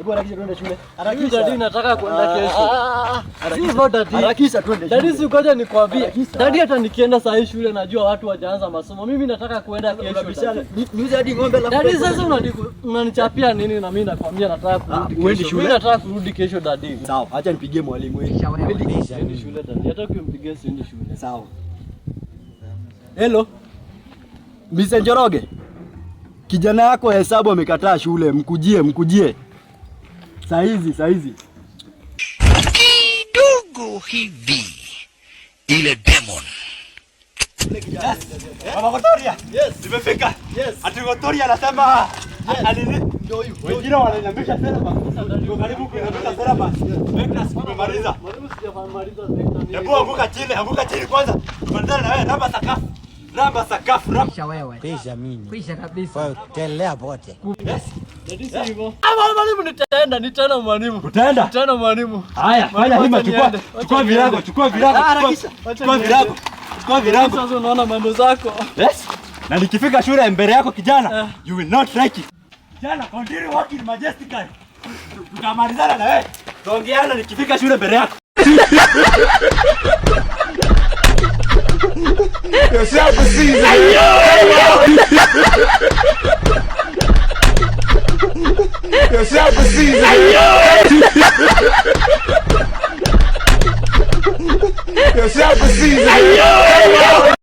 Hebu harakisha twende shule. Mimi, daddy, nataka kwenda kesho. Ah, ah, ah. Si hivyo, daddy. Harakisha twende Daddy, shule. si ngoja nikwambie. Harakisha. Daddy, hata nikienda saa hii shule najua watu wajaanza masomo. Mimi nataka kuenda kesho, Unabishana. daddy. Niuze hadi ng'ombe alafu. Daddy, sasa unanichapia nini na mimi nakwambia nataka kurudi Ah, uendi kesho. shule? Mimi nataka kurudi kesho, daddy. Sawa, acha nipigie mwalimu wewe. Siendi shule, daddy. Hata ukimpigia siendi shule. Sawa. Hello. Mr. Njoroge. Kijana yako wa hesabu amekataa shule, mkujie, mkujie. Saa hizi, saa hizi. Kidogo hivi ile demon. Mama Gotoria. Yes. Nimefika. Yes. Ati Gotoria anasema alini Ndio huyu. Wengine wanainamisha syllabus. Ndio karibu kuinamisha syllabus. Vectors tumemaliza. Mwalimu, sijamaliza vector. Hebu anguka chini, anguka chini kwanza. Tumalizane na wewe, ramba sakafu. Ramba sakafu, ramba. Kwisha wewe. Kwisha mimi. Kwisha kabisa. Potelea pote. Yes. Daddy, si hivyo. Ah, mwalimu, nitaenda, nitaenda mwalimu. Utaenda? Nitaenda, mwalimu. Haya, fanya Wacha hima, chukua niende, wacha chukua virago, niende. chukua virago, Ah, chukua harakisha. chukua virago. Chukua virago. Sasa unaona mambo zako. Yes. Na nikifika shule mbele yako kijana, you will not like it. Kijana, continue walking majestically. Tutamalizana na wewe. Tuongeana nikifika shule mbele yako. Yourself a season. Yourself a season. Yourself a season.